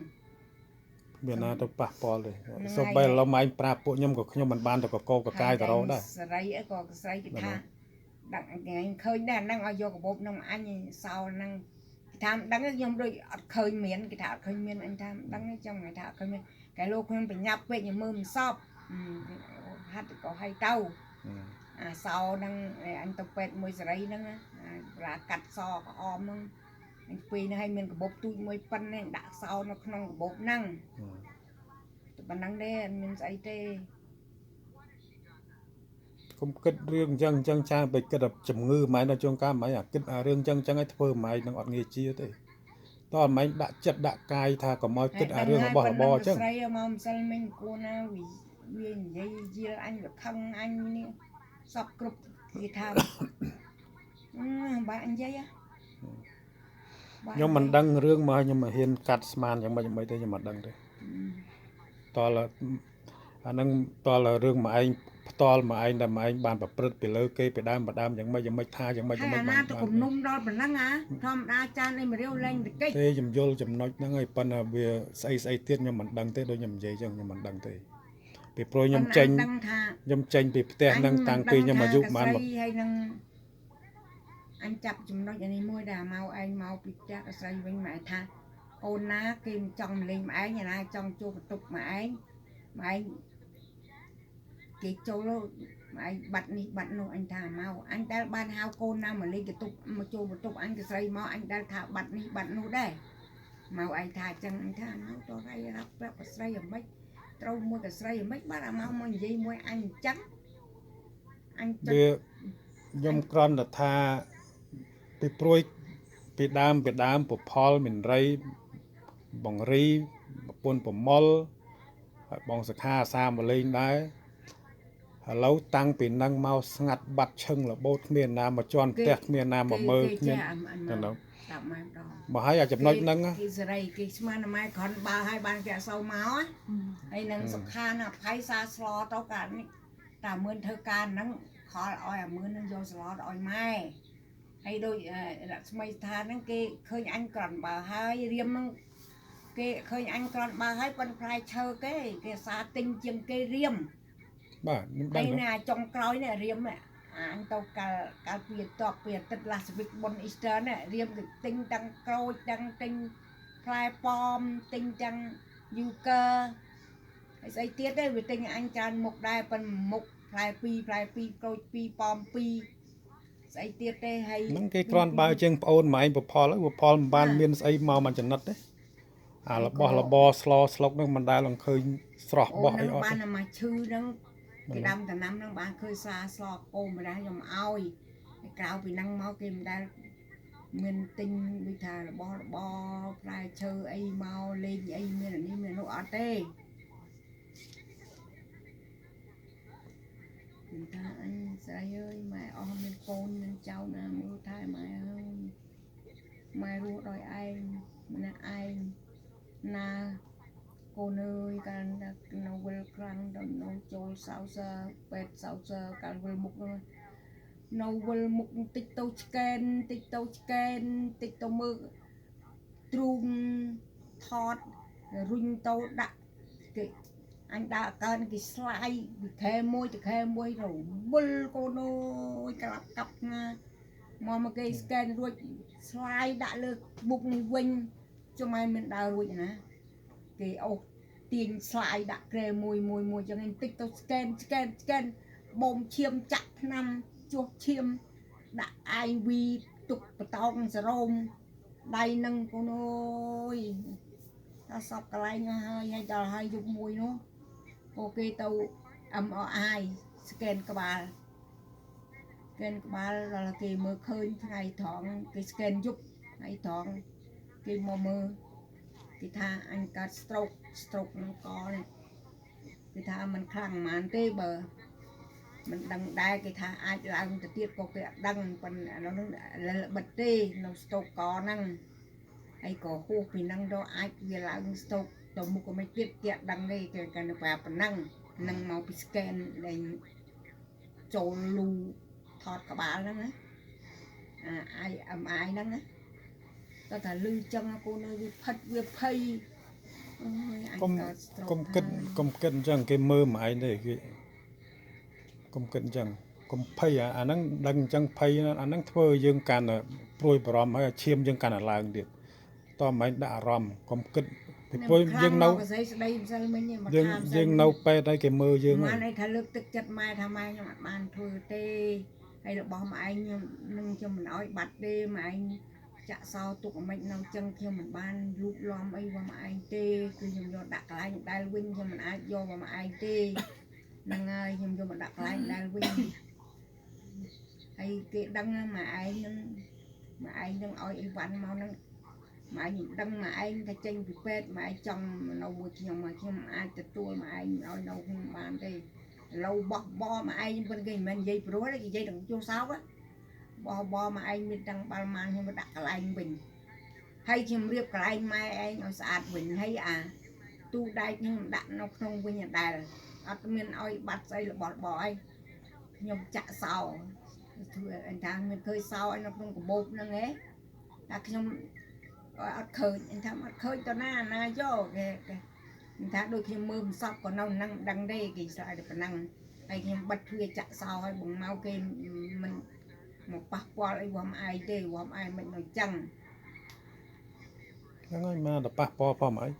មានណាទៅប៉ះពាល់ទេ ហ្នឹងហើយ សូម្បីឥឡូវម៉ែងប្រាប់ពួកខ្ញុំក៏ខ្ញុំមិនបានទៅកកកកាយទៅរកដែរ សេរីអីក៏ស្រីគេថា ដឹងថ្ងៃឃើញដែរហ្នឹងឲ្យយកកាបូបហ្នឹងអញសោហ្នឹងគេថាមិនដឹងទេខ្ញុំដូចអត់ឃើញមានគេថាអត់ឃើញមានអញថាមិនដឹងទេចឹងគេថាអត់ឃើញមានតែលោកខ្ញុំប្រញាប់ពេកខ្ញុំមើលមិនសពអឺហាត់ក៏ឲ្យទៅអាសោហ្នឹងអញទៅពេទ្យមួយសេរីហ្នឹងណាអាប្រាកាត់សក្រហមហ្នឹងអញពីហ្នឹងឲ្យមានកាបូបទូចមួយប៉ុណ្ណេះដាក់សោនៅក្នុងកាបូបហ្នឹងតែប៉ុណ្ណឹងទេអត់មានស្អីទេ កុំគិតរឿងអញ្ចឹងអញ្ចឹងចាទៅគិតតែជំងឺម៉ែដល់ជួនកាលម៉ែអាគិតអារឿងអញ្ចឹងអញ្ចឹងឲ្យធ្វើម៉ែនឹងអត់ងាយជាទេតោះម៉ែដាក់ចិត្តដាក់កាយថាកុំឲ្យគិតអារឿងរបស់របរអញ្ចឹង ស្រីមកម្សិលមិញគួរណាវាវានិយាយយល់អញវាខឹងអញនេះសពគ្រប់គេថា អឺបាក់និយាយហ៎បាក់ ខ្ញុំមិនដឹងរឿងមកខ្ញុំមិនហ៊ានកាត់ស្មានយ៉ាងម៉េចយ៉ាងម៉េចទេខ្ញុំមិនដឹងទេតោះអាហ្នឹងតោះរឿងម៉ែឯងផ្ទាល់ម៉ែឯងដែលម៉ែឯងបានប្រព្រឹត្តពីលើគេពីដើមពីដើមយ៉ាងម៉េចយ៉ាងម៉េចថាយ៉ាងម៉េច ហើយ យ៉ាងម៉េច អាណាទៅគំនុំដល់ប៉ុណ្ណឹងអាធម្មតាចានអីមករាវលែងតិច ទេខ្ញុំយល់ចំណុចហ្នឹងហើយប៉ុន្តែវាស្អីស្អីទៀតខ្ញុំមិនដឹងទេដូចខ្ញុំនិយាយចឹងខ្ញុំមិនដឹងទេពីព្រោះខ្ញុំចេញ ដឹងថា ខ្ញុំចេញពីផ្ទះហ្នឹងតាំងពីខ្ញុំអាយុប្រហែល ស្រីហើយនឹងអញចាប់ចំណុចអានេះមួយដែលមកឯងមកពីផ្ទះក៏ស្រីវិញមកថា កូនណាគេមិនចង់លេងម៉ែឯងណាចង់ចូលបន្ទប់ម៉ែឯងម៉ែឯងគេចូលម៉ែឯងបាត់នេះបាត់នោះអញថាមកអញដែលបានហៅកូនណាមកលេងបន្ទប់មកចូលបន្ទប់អញក៏ស្រីមកអញដែលថាបាត់នេះបាត់នោះដែរមកឯងថាអញ្ចឹងអញថាមកតរៃរាប់ប្រាប់ស្រីអ្ហ្មិចត្រូវមួយកស្រីអ្ហ្មិចបាត់អាមកមកនិយាយមួយអញអញ្ចឹងអញ វាខ្ញុំគ្រាន់តែថាពីព្រួយពីដើមពីដើមពផលមានរីបងរីប្រពន្ធប្រមុលហើយបងសខាអាសាមកលេងដែរឥឡូវតាំងពីនឹងមកស្ងាត់បាត់ឈឹងរបូតគ្មានណាមកជន់ផ្ទះគ្មានណាមកមើលគ្មានទៅ ស្ដាប់ម៉ែម្ដង មកហើយអាចំណុចហ្នឹង គេសេរីគេស្មានម៉ែគ្រាន់បើឲ្យបានគេអត់សូវមកហើយនឹងសុខានអភ័យសាស្លទៅកានេះតាមឿនធ្វើការហ្នឹងខលឲ្យអាមឿននឹងយកស្លឲ្យម៉ែហើយដូចរស្មីស្ថានហ្នឹងគេឃើញអញគ្រាន់បើហើយរៀមហ្នឹងគេឃើញអញគ្រាន់បើហើយប៉ុនផ្លែឈើគេគេសាទិញជាងគេរៀម បាទខ្ញុំដឹង ហើយណាចុងក្រោយនេះរៀមអញទៅកាលកាលពីតបពីអាទិត្យ last week បុណ្យ Easter នេះរៀមគេទិញទាំងក្រូចទាំងទិញផ្លែប៉ោមទិញទាំងយូកើហើយស្អីទៀតទេវាទិញអញច្រើនមុខដែរប៉ុនមុខផ្លែ2ផ្លែ2ក្រូច2ប៉ោម2ស្អីទៀតទេហើយ ហ្នឹងគេគ្រាន់បើជាងប្អូនម៉ែឯងពផលពផលមិនបានមានស្អីមកមួយចំណិតទេអារបស់របរស្លស្លុកហ្នឹងមិនដែលនឹងឃើញស្រស់បោះអីអត់ បានមកឈឺហ្នឹងគេដាំតំណាំហ្នឹងបានឃើញស្រាស្លកោម្ដាខ្ញុំឲ្យហើយក្រៅពីហ្នឹងមកគេមិនដែលមានទិញដូចថារបស់របរផ្លែឈើអីមកលេងអីមានអានេះមាននោះអត់ទេគឺថាអញស្រីអើយម៉ែអស់មានកូនមានចៅណាមើលថែម៉ែអើយម៉ែរស់ដោយឯងម្នាក់ឯងណាកូនអើយកាលនៅវិលខ្លាំងដល់នៅចូលសៅសើពេទ្យសៅសើកាលវិលមុខនៅវិលមុខតិចទៅឆ្កែនតិចទៅឆ្កែនតិចទៅមើលទ្រូងថតរុញទៅដាក់គេអញដើរកើនគេស្លាយពីខែមួយទៅខែមួយទៅវិលកូនអើយក្លាប់កាប់ណាមកមកគេស្កេនរួចស្លាយដាក់លើបុកនេះវិញចុះម៉ែមិនដើររួចណាគេអូសទាញស្លាយដាក់ក្រែមួយមួយមួយចឹងឯងតិចទៅស្កេនស្កេនស្កេនបូមឈាមចាក់ថ្នាំជួសឈាមដាក់ IV ទុកបតោងសរោមដៃនឹងកូនអើយដល់សពកន្លែងហើយហើយដល់ហើយយប់មួយនោះក៏គេទៅ MRI ស្កេនក្បាលស្កេនក្បាលដល់គេមើលឃើញថ្ងៃត្រង់គេស្កេនយប់ថ្ងៃត្រង់គេមកមើលគេថាអញកើត stroke stroke នឹងកនេះគេថាมันខ្លាំងប៉ុន្មានទេបើមិនដឹងដែរគេថាអាចឡើងទៅទៀតក៏គេអត់ដឹងប៉ុន្តែឥឡូវហ្នឹងបិទទេនៅ stroke កហ្នឹងហើយក៏ហួសពីហ្នឹងទៅអាចវាឡើង stroke ទៅមុខក៏មិនទៀតគេអត់ដឹងទេគេកាន់តែប៉ុណ្ណឹងនឹងមកពី scan ដែលចូលលូថតក្បាលហ្នឹងណាអា IMI ហ្នឹងណាតើថាលឺចឹងកូនអើយវាផិតវាភ័យអូយអញ កុំ កើត stroke កុំគិតកុំគិតអញ្ចឹងគេមើលមកឯងទេគេកុំគិតអញ្ចឹងកុំភ័យអាហ្នឹងដឹងអញ្ចឹងភ័យអាហ្នឹងធ្វើយើងកាន់តែព្រួយបារម្ភហើយឈាមយើងកាន់តែឡើងទៀតតោះមិនដាក់អារម្មណ៍កុំគិតពីព្រោះយើងនៅ កសីស្ដីម្សិលមិញមក យើងយើងនៅពេទ្យហើយគេមើលយើង ហើយន័យថាលើកទឹកចិត្តម៉ែថាម៉ែខ្ញុំអត់បានធ្វើទេហើយរបស់ម៉ែឯងខ្ញុំនឹងខ្ញុំមិនអោយបាត់ទេម៉ែឯងចាក់សោទុកអាម៉េចនៅចឹងខ្ញុំមិនបានលូកលំអីរបស់ម៉ែឯងទេគឺខ្ញុំយកដាក់កន្លែងដែលវិញខ្ញុំមិនអាចយករបស់ម៉ែឯងទេហ្នឹងហើយខ្ញុំយកមកដាក់កន្លែងដែលវិញហើយគេដឹងម៉ែឯងនឹងម៉ែឯងនឹងឲ្យអីវ៉ាន់មកហ្នឹងម៉ែខ្ញុំដឹងម៉ែឯងថាចេញពីពេទ្យម៉ែឯងចង់នៅមួយខ្ញុំមកខ្ញុំអាចទទួលម៉ែឯងឲ្យនៅខ្ញុំបានទេឥឡូវបោះបម៉ែឯងប៉ុន្តែគេមិនមែននិយាយព្រោះទេគេនិយាយទាំងជួសោកបោះបម៉ែឯងមានទាំងបាល់ម៉ានខ្ញុំមកដាក់កន្លែងវិញហើយខ្ញុំរៀបកន្លែងម៉ែឯងឲ្យស្អាតវិញហើយអាទូដែកខ្ញុំដាក់នៅក្នុងវិញដដែលអត់មានឲ្យបាត់ស្អីរបស់របរអីខ្ញុំចាក់សោធ្វើអញថាមានឃើញសោឲ្យនៅក្នុងកាបូបហ្នឹងឯងតែខ្ញុំអត់ឃើញអញថាអត់ឃើញតណាណាយកគេអញថាដូចខ្ញុំមើលមិនសពក៏នៅហ្នឹងដឹងទេគេស្អីតែប៉ុណ្ណឹងហើយខ្ញុំបិទទ្វារចាក់សោឲ្យបងមកគេមិនមកប៉ះពាល់អីវ៉ាំឯងទេវ៉ាំឯងមិននៅចឹង។ ហ្នឹងហើយមកដល់ប៉ះពាល់ផងអី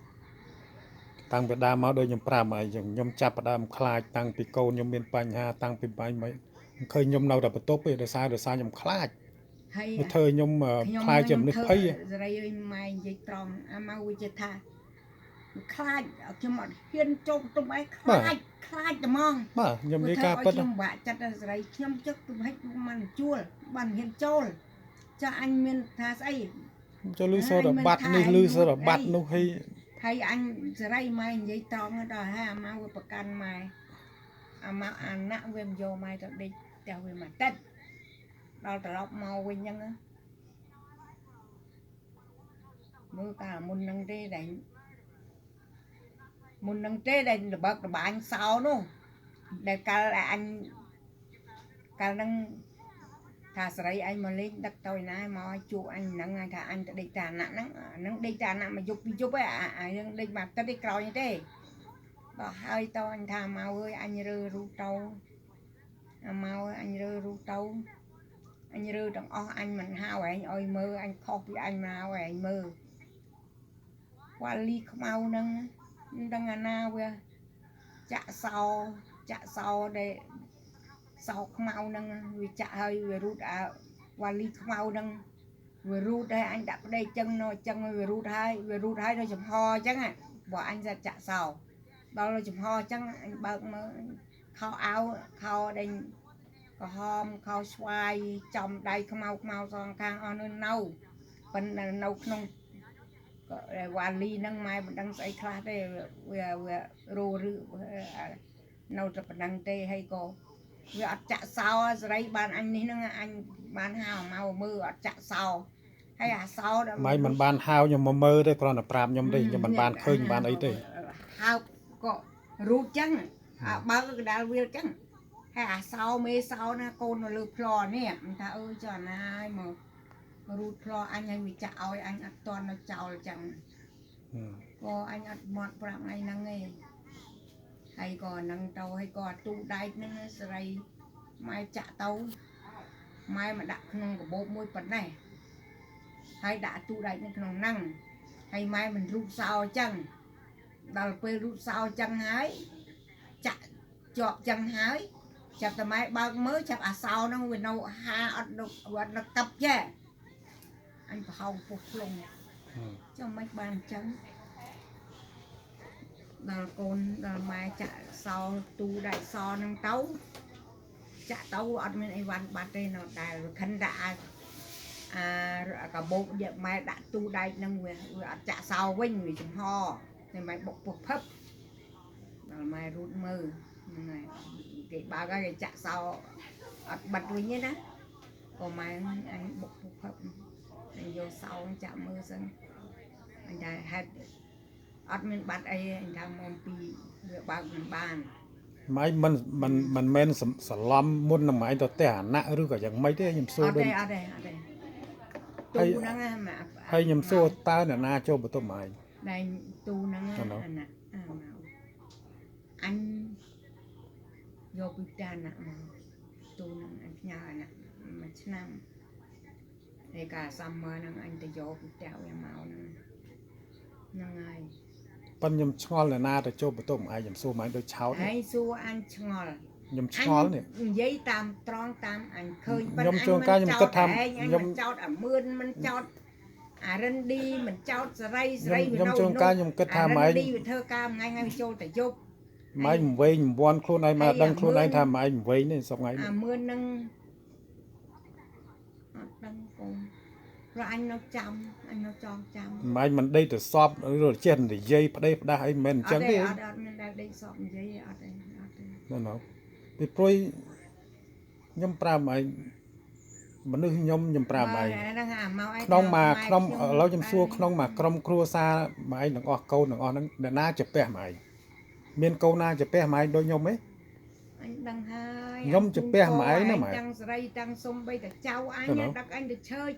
តាំងពីដើមមកដូចខ្ញុំប្រាប់មកអីចឹងខ្ញុំចាប់ផ្ដើមខ្លាចតាំងពីកូនខ្ញុំមានបញ្ហាតាំងពីបាញ់មិនឃើញខ្ញុំនៅតែបន្ទប់ទេដោយសារខ្ញុំខ្លាច ហើយ វាធ្វើខ្ញុំ ខ្ញុំ ខ្លាចជាមនុស្សភ័យ សេរីអើយម៉ែនិយាយត្រង់អាមកវាចេះថាខ្លាចខ្ញុំអត់ហ៊ានចូលបន្ទប់ឯងខ្លាចខ្លាចតែហ្មង បាទខ្ញុំនិយាយការពិត ខ្ញុំបាក់ចិត្តដល់សេរីខ្ញុំចឹកទំហិចមិនជួលបានហ៊ានចូលចាស់អញមានថាស្អី ចូលលឺសូរបាត់នេះលឺសូរបាត់នោះហើយ ហើយអញសេរីម៉ែនិយាយត្រង់ដល់ហើយអាមកវាប្រកាន់ម៉ែអាមកអាណាក់វាមិនយកម៉ែទៅដេកផ្ទះវាមកតិចដល់ត្រឡប់មកវិញហ្នឹងមើលកាលមុនហ្នឹងទេដែលមុនហ្នឹងទេដែលលបើកលបាញ់សោនោះដែលកាលអញកាលហ្នឹងថាសេរីអញមកលេងដឹកទៅឯណាមកឲ្យជួបអញហ្នឹងហើយថាអញទៅដេកតាអាណាក់ហ្នឹងអាហ្នឹងដេកតាអាណាក់មួយយប់ពីរយប់ឯងអាហ្នឹងដេកមួយអាទិត្យឯក្រោយនេះទេដល់ហើយទៅអញថាមកអើយអញរើរូទៅអាមកអញរើរូទៅអញរើទាំងអស់អញមិនហៅឯងឲ្យមើលអញខុសពីអញមកឯងមើលវ៉ាលីខ្មៅហ្នឹងមិនដឹងអាណាវាចាក់សោចាក់សោដែលសោខ្មៅហ្នឹងវាចាក់ហើយវារូតអាវ៉ាលីខ្មៅហ្នឹងវារូតហើយអញដាក់ប្តីចឹងនៅចឹងវារូតហើយវារូតហើយនៅចំហចឹងបើអញសិតចាក់សោដល់នៅចំហចឹងអញបើកមើលខោអាវខោដេញក្រហមខោស្វាយចំដៃខ្មៅខ្មៅសងខាងអស់នៅនៅប៉ុន្តែនៅក្នុងក៏វ៉ាលីហ្នឹងម៉ែមិនដឹងស្អីខ្លះទេវាវារោឬនៅតែប៉ុណ្ណឹងទេហើយក៏វាអត់ចាក់សោសេរីបានអញនេះហ្នឹងអញបានហៅមកមើលអត់ចាក់សោហើយអាសោដល់ ម៉ែមិនបានហៅខ្ញុំមកមើលទេគ្រាន់តែប្រាប់ខ្ញុំទេខ្ញុំមិនបានឃើញមិនបានអីទេ ហៅក៏រូបចឹងអាបើកកដាលវាលចឹងហើយអាសោមេសោណាកូននៅលើផ្លនេះមិនថាអើយចុះអាណាហើយមករូតផ្លអញឲ្យវាចាក់ឲ្យអញអត់តន់នៅចោលចឹង ក៏អញអត់មាត់ប្រាប់ថ្ងៃហ្នឹងឯងហើយក៏ហ្នឹងទៅហើយក៏ទូដែកហ្នឹងសេរីម៉ែចាក់ទៅម៉ែមកដាក់ក្នុងកាបូបមួយប៉ុណ្ណេះហើយដាក់ទូដែកនៅក្នុងហ្នឹងហើយម៉ែមិនរូបសោចឹងដល់ពេលរូបសោចឹងហើយចាក់ជាប់ចឹងហើយចាប់តែម៉ែបើកមើលចាប់អាសោហ្នឹងវានៅហាអត់នៅអត់នៅកឹបចេះអញប្រហោងពោះផ្លុង ចុះមិនបានអញ្ចឹងដល់កូនដល់ម៉ែចាក់សោទូដែកសហ្នឹងទៅចាក់ទៅអត់មានអីវ៉ាន់បាត់ទេនៅតែវាខិនដាក់អាអាកាបូបយកម៉ែដាក់ទូដែកហ្នឹងវាវាអត់ចាក់សោវិញវាចំហតែម៉ែបុកពោះភឹបដល់ម៉ែរូតមើលហ្នឹងហើយគេបើកហើយគេចាក់សោអត់បិទវិញទេណាក៏ម៉ែអញបុកពោះភឹបអញយកសោចាក់មើលសិន អញថាហេតុអត់មានបាត់អីទេអញថាមកពីវាបើកមិនបាន ម៉ែមិនមិនមិនមែនសឡំមុននឹងម៉ែទៅផ្ទះអាណាក់ឬក៏យ៉ាងម៉េចទេខ្ញុំសួរ អត់ ដូច ទេអត់ទេអត់ទេ ហើយ ទូហ្នឹងណាម៉ាក់ ហើយខ្ញុំសួរតើអ្នកណាចូលបន្ទប់ម៉ែ ដែលទូហ្នឹងណា អាណូ អាណាអាមកអញយកពីផ្ទះអាណាមកទូហ្នឹងអញផ្ញើអាណាមួយឆ្នាំហើយកាល summer ហ្នឹងអញទៅយកពីផ្ទះវាមកហ្នឹងហ្នឹងហើយ ប៉ុន្តែខ្ញុំឆ្ងល់អ្នកណាទៅចូលបន្ទប់ម៉ែខ្ញុំសួរម៉ែដូចឆោត ហើយសួរអញឆ្ងល់ ខ្ញុំឆ្ងល់នេះ និយាយតាមត្រង់តាមអញឃើញ ខ្ញុំជួនកាលខ្ញុំគិតថា ឯងអញ ខ្ញុំ មិនចោតអាមឿនមិនចោតអារិនឌីមិនចោតសេរីសេរីវា ខ្ញុំ នៅ ជួនកាលខ្ញុំគិតថាម៉ែ អារិនឌីវាធ្វើការមួយថ្ងៃថ្ងៃវាចូលតែយប់ ម៉ែមិនវែងមិនវាន់ខ្លួនឯងមកដឹងខ្លួនឯងថាម៉ែមិនវែងទេសប្ងៃនេះ អាមឿននឹងអត់ដឹងកូនព្រោះអញនៅចាំអញនៅចងចាំ ម៉ែមិនដេកទៅសពឬចេះនិយាយប្តេផ្ដាស់អីមិនមែនអញ្ចឹងទេ អត់ទេអត់អត់មានដែលដេកសពនិយាយទេអត់ទេអត់ទេ ណ៎ណ៎ពីព្រួយខ្ញុំប្រាប់ម៉ែមនុស្សខ្ញុំខ្ញុំប្រាប់ម៉ែ ហ្នឹងអាមកឯង ក្នុងមកក្នុង ម៉ែ ឥឡូវខ្ញុំសួរក្នុងមកក្រុមគ្រួសារម៉ែឯងទាំងអស់កូនទាំងអស់ហ្នឹងអ្នកណាជាពះម៉ែឯងមានកូនណាជាពះម៉ែឯងដូចខ្ញុំទេ អញដឹងហើយ ខ្ញុំជាពះម៉ែឯងណាម៉ែ តាំងសេរីតាំងសុំបីតែចៅអញ ទៅណា ដឹកអញទៅឆើច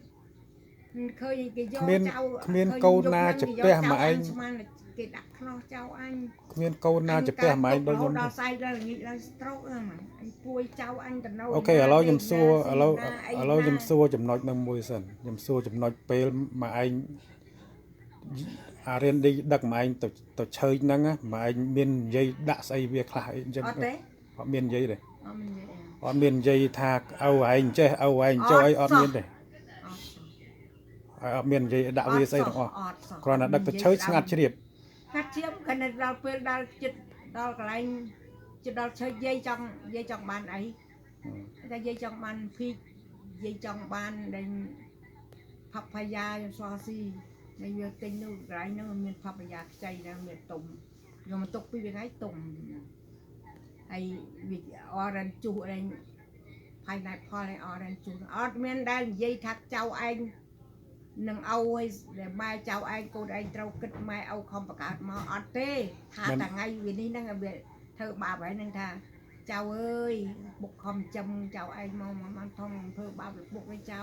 មិនឃើញគេយក គ្មាន ចៅ គ្មានកូនណា ឃើញ ជាពះម៉ែឯង ស្មានតែគេដាក់ខ្នោះចៅអញ គ្មានកូនណាជាពះម៉ែឯងដូចខ្ញុំទេ ដល់ស្អែកដល់ល្ងាចដល់ stroke ហ្នឹងម៉ែអញពួយចៅអញទៅនៅ OK ឥឡូវខ្ញុំសួរឥឡូវ ណា ឥឡូវខ្ញុំសួរចំណុចនឹងមួយសិនខ្ញុំសួរចំណុចពេលម៉ែឯង អារៀនឌីដឹកម៉ែឯងទៅទៅឆើយហ្នឹងម៉ែឯងមាននិយាយដាក់ស្អីវាខ្លះអីអញ្ចឹង អត់ទេ អត់មាននិយាយទេ អត់មាននិយាយ អត់មាននិយាយថាឪឯងចេះឪឯងចុះអីអត់មានទេ អត់ ហើយអត់មាននិយាយដាក់វាស្អីទាំងអស់ អត់សោះ គ្រាន់តែដឹកទៅឆើយស្ងាត់ជ្រាប កាត់ជាមគ្រាន់តែដល់ពេលដល់ចិត្តដល់កន្លែងចិត្តដល់ឆើយយាយចង់យាយចង់បានអីតែយាយចង់បានភីកយាយចង់បានដែលផាប់ផាយាខ្ញុំស្វាស៊ីដែលវាទិញនោះកន្លែងហ្នឹងមានផាប់ផាយាខ្ចីណាមានទុំយកមកទុកពីថ្ងៃទុំហើយវា orange juice អី pineapple ហើយ orange juice អត់មានដែលនិយាយថាចៅឯងនឹងឪឲ្យដែលម៉ែចៅឯងកូនឯងត្រូវគិតម៉ែឪខំបង្កើតមកអត់ទេថាតែថ្ងៃវានេះហ្នឹងវាធ្វើបាបហើយហ្នឹងថាចៅអើយបុកខំចំចៅឯងមកមកធំធ្វើបាបបុកឲ្យចៅ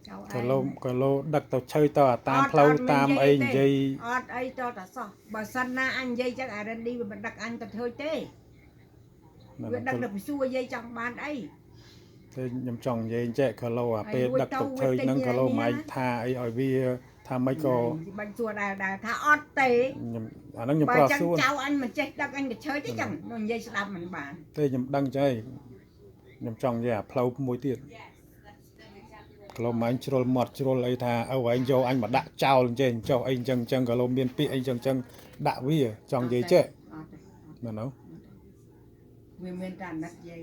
ចៅឯង ក៏លោក៏លោដឹកទៅឆើយទៅអាតាមផ្លូវតាមអីនិយាយ អត់អីតតែសោះបើសិនណាអញនិយាយចឹងអារិនឌីវាមិនដឹកអញទៅធ្វើទេវាដឹកទៅពិសួរយាយចង់បានអី ទេខ្ញុំចង់និយាយចេះក៏លោអាពេលដឹកទៅឆើយហ្នឹងក៏លោម៉ែថាអីឲ្យវាថាម៉េចក៏ បាញ់សួរដែរដែរថាអត់ទេ ខ្ញុំអាហ្នឹងខ្ញុំ បើចឹង ប្រសួរ ចៅអញមិនចេះដឹកអញទៅឆើយទេចឹងនិយាយស្ដាប់មិនបាន ទេខ្ញុំដឹងចេះខ្ញុំចង់និយាយអាផ្លូវមួយទៀតក៏លោម៉ែជ្រុលមាត់ជ្រុលអីថាឪឯងយកអញមកដាក់ចោលអញ្ចឹងចុះអីអញ្ចឹងអញ្ចឹងក៏លោមានពាក្យអីអញ្ចឹងអញ្ចឹងដាក់វាចង់និយាយចេះ អត់ទេ មែនទេ វាមានតែអាណិតយាយ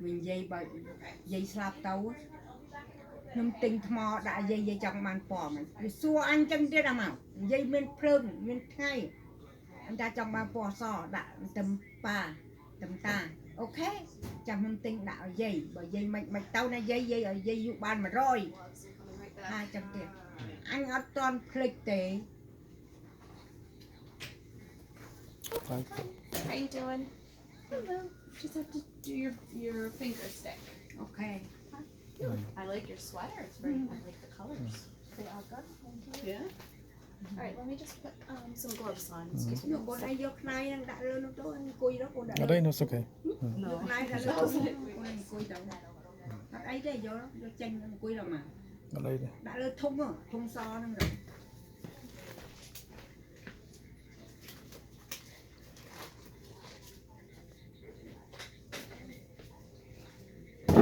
វានិយាយបើយាយស្លាប់ទៅខ្ញុំទិញថ្មដាក់យាយយាយចង់បានពណ៌មិនវាសួរអញចឹងទៀតអាមកនិយាយមានភ្លើងមានថ្ងៃអញថាចង់បានពណ៌សដាក់ទឹមប៉ាទឹមតា OK ចាំខ្ញុំទិញដាក់ឲ្យយាយបើយាយមិនមិនទៅណាយាយយាយឲ្យយាយយុបាន100ថាចឹងទៀតអញអត់តន់ភ្លេចទេ How you doing? Hello. Just have to do your finger stick. OK I like your sweater. It's very. I like the colors. They all good. Thank you. Yeah. All right. Let me just put some gloves on. Excuse me. យកកូនឯងយកខ្នាយហ្នឹងដាក់លើនោះទៅអង្គុយទៅកូនដាក់ អត់ទេនោះ OK No. ខ្នាយដាក់លើកូនអង្គុយទៅអត់អីទេយកយកចេញអង្គុយដល់មក អត់អីទេ ដាក់លើធុងធុងសហ្នឹងទៅ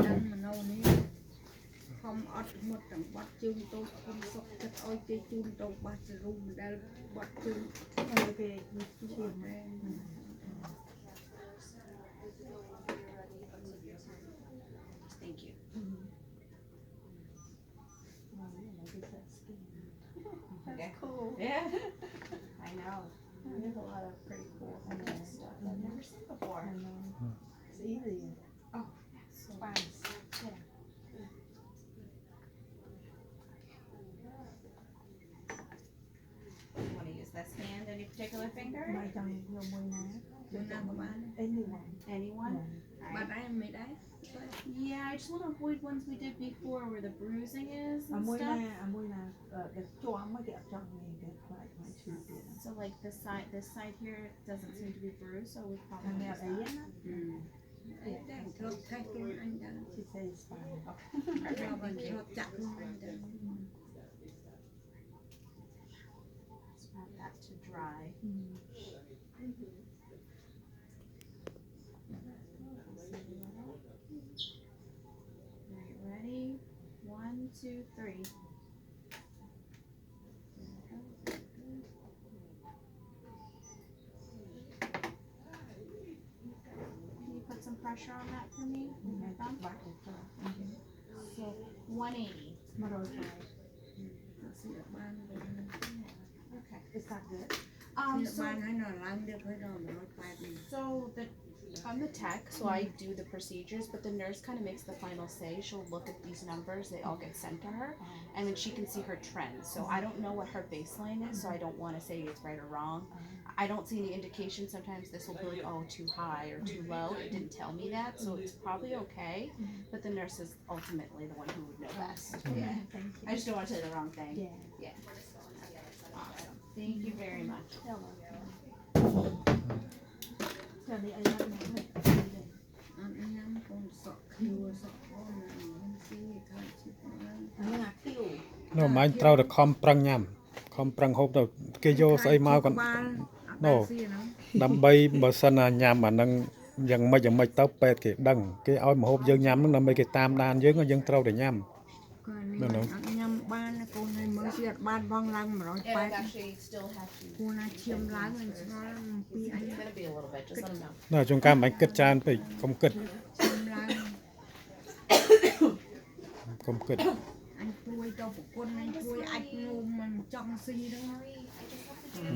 ដឹងមនោនេះខំអត់មុតទាំងបាត់ជើងតូចខំសុកចិត្តឲ្យគេជូនទៅបាត់សរុំមិនដែលបាត់ជើង គេ ជួនដែរ Thank you. That's cool. Yeah. I know. There's a lot of pretty cool stuff I've never seen before. I know. It's easy. Oh, so fast. Yeah. Want to use this hand? Any particular finger? ម៉ែចង់យកមួយណា ជូនណាក៏បាន Anyone. Anyone? បាត់ដែរមិនដែរ Yeah, I just want to avoid ones we did before where the bruising is អា and មួយណា stuff. អាមួយណាដែលជាប់មកគេអត់ចង់នេះគេខ្លាចខ្លាចឈឺទៀត So like this side here doesn't seem to be bruised, so we អា probably នេះអ use ត់អី that. ណា អីតែធ្លាប់ថេះខ្លួនអញដែរ She says it's fine. ធ្លាប់ធ្លាប់ចាក់ខ្លួនអញដែរ Just want that to dry. Alright, ready? 1, 2, 3. Can you put some pressure on that for me with your thumb? បាក់ទៅ So 180. 105. ស៊ីបាន Okay. Is that good? ស៊ីបាន So ហើយនៅឡើងទៀតហើយដល់180នេះ so the I'm the tech, so I do the procedures, but the nurse kind of makes the final say. She'll look at these numbers, they all get sent to her, and then she can see her trends. So I don't know what her baseline is, so I don't want to say it's right or wrong. I don't see any indication. Sometimes this will be like, oh, too high or too low. It didn't tell me that, so it's probably okay. But the nurse is ultimately the one who would know best. Yeah. Thank you. I just don't want to say the wrong thing. Yeah. Awesome. Thank you very much. You're welcome. ចានេះអីណាស់នេះ អត់ញ៉ាំកូនសក់ខៀវសក់អូនស៊ីខាត់ឈិត អានេះអាខៀវ នោះម៉ែត្រូវតែខំប្រឹងញ៉ាំ ខំប្រឹងហូបទៅគេយកស្អីមកក៏ ណូហ្នឹង ដើម្បីបើសិនណាញ៉ាំអាហ្នឹងយ៉ាងម៉េចយ៉ាងម៉េចទៅពេទ្យគេដឹងគេឲ្យម្ហូបយើងញ៉ាំហ្នឹងដើម្បីគេតាមដានយើងយើងត្រូវតែញ៉ាំ គាត់នេះអត់ញ៉ាំបានកូនឲ្យមើលស៊ីអត់បានបងឡើង And I've 180 actually still have to. គូណាឈាមឡើងអញឆ្ងល់អំពីអញ It's gonna be a little bit. Just let them know. ណាជួនកាលមិនគិតច្រើនពេកកុំគិត ឈាមឡើង កុំគិត អញព្រួយទៅប្រពន្ធអញព្រួយអាចងុំមិនចង់ស៊ីហ្នឹង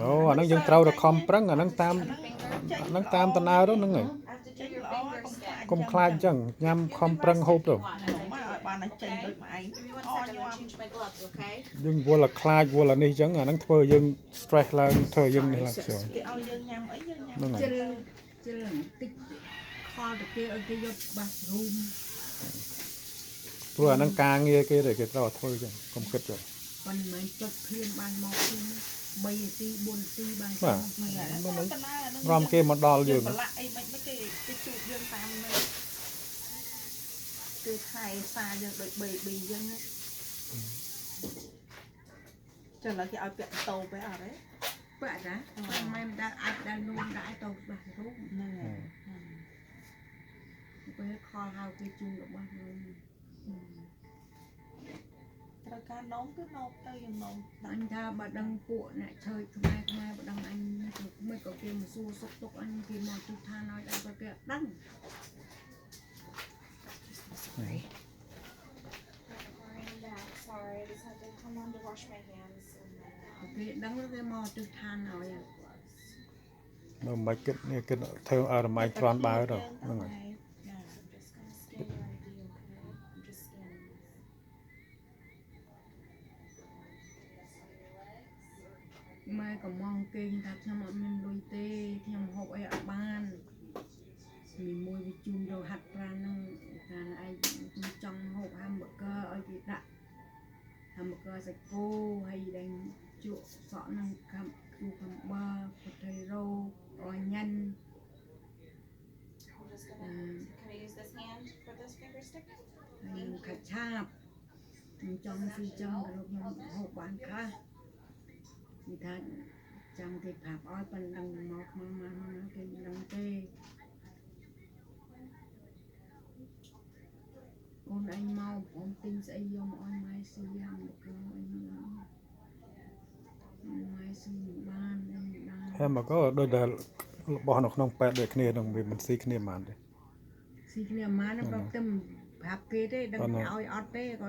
អូអាហ្នឹងយើងត្រូវតែខំប្រឹងអាហ្នឹងតាមអាហ្នឹងតាមដំណើរទៅហ្នឹងហើយ I have to do your finger scan. កុំខ្លាចអញ្ចឹងញ៉ាំខំប្រឹងហូបទៅ មកឲ្យបានតែចេញដូចមកឯង Give me one second. I'm gonna change my gloves, okay? យើងវល់តែខ្លាចវល់អានេះអញ្ចឹងអាហ្នឹងធ្វើយើង stress ឡើងធ្វើយើងនេះឡើងខ្យល់ គេឲ្យយើងញ៉ាំអីយើងញ៉ាំ ហ្នឹងហើយ ជិលជិលបន្តិចខលទៅគេឲ្យគេយកបាសរូម ព្រោះអាហ្នឹងការងារគេដែលគេត្រូវតែធ្វើអញ្ចឹងកុំគិតចឹង ប៉ុន្មានចុចភ្លាមបានមកភ្លាម3នាទី4នាទីបាន បាទ ហ្នឹង មិន កណាហ្នឹង រំគេមកដល់យើង ប្រឡាក់អីមិនមិនគេគេជួបយើងតាមហ្នឹងគេថែសារយើងដូច baby អញ្ចឹងណាចឹងឥឡូវគេឲ្យពាក់តូបឯអត់ទេ បាក់ណាប៉ុន្មានមិនដែលអាចដែលនួនដែរទៅបាសរូម ហ្នឹងហើយ ពេលខលហៅគេជូនរបស់នោះ ត្រូវការនំគឺនំទៅយើងនំ អញថាបើដឹងពួកអ្នកឆើចខ្មែរខ្មែរបើដឹងអញមិនក៏គេមកសួរសុខទុក្ខអញគេមកទូឋានឲ្យដល់ក៏គេអត់ដឹង Sorry. I'm back. Sorry, I just had to come on to wash my hands and then គេដឹងគេមកទូឋានឲ្យ gloves. នៅមិនគិតនេះគិតធ្វើឲ្យរមៃគ្រាន់បើទៅហ្នឹងហើយ I'm just gonna scan your ID, okay? I'm just scanning this. ម៉ែក៏មកគេថាខ្ញុំអត់មានលុយទេខ្ញុំហូបអីអត់បានមីមួយវាជូនទៅហាត់ប្រាណហ្នឹងថាឯងខ្ញុំចង់ហូប hamburger ឲ្យគេដាក់ hamburger សាច់គោហើយដែលជ្រក់សក់ហ្នឹងខាំ cucumber potato onion I'm just gonna. Can I use this hand for this finger stick? ហើយនឹងខាច់ឆាបខ្ញុំចង់ស៊ីចឹងក៏លោកខ្ញុំហូបបានខ្លះនិយាយថាចាំគេប្រាប់ឲ្យប៉ុណ្ណឹងមកមកមកមកគេមិនដឹងទេកូនឯងមកผมទិញស្អីយកមកឲ្យម៉ែស៊ីហាំបកអីម៉ែស៊ីមិនបានអីមិនបាន ហើយមកក៏ដូចតែរបស់នៅក្នុងពេទ្យដូចគ្នានឹងវាមិនស៊ីគ្នាហ្មងទេ ស៊ីគ្នាហ្មងណាប្រាប់ទៅប្រាប់គេទេដឹងឲ្យអត់ទេក៏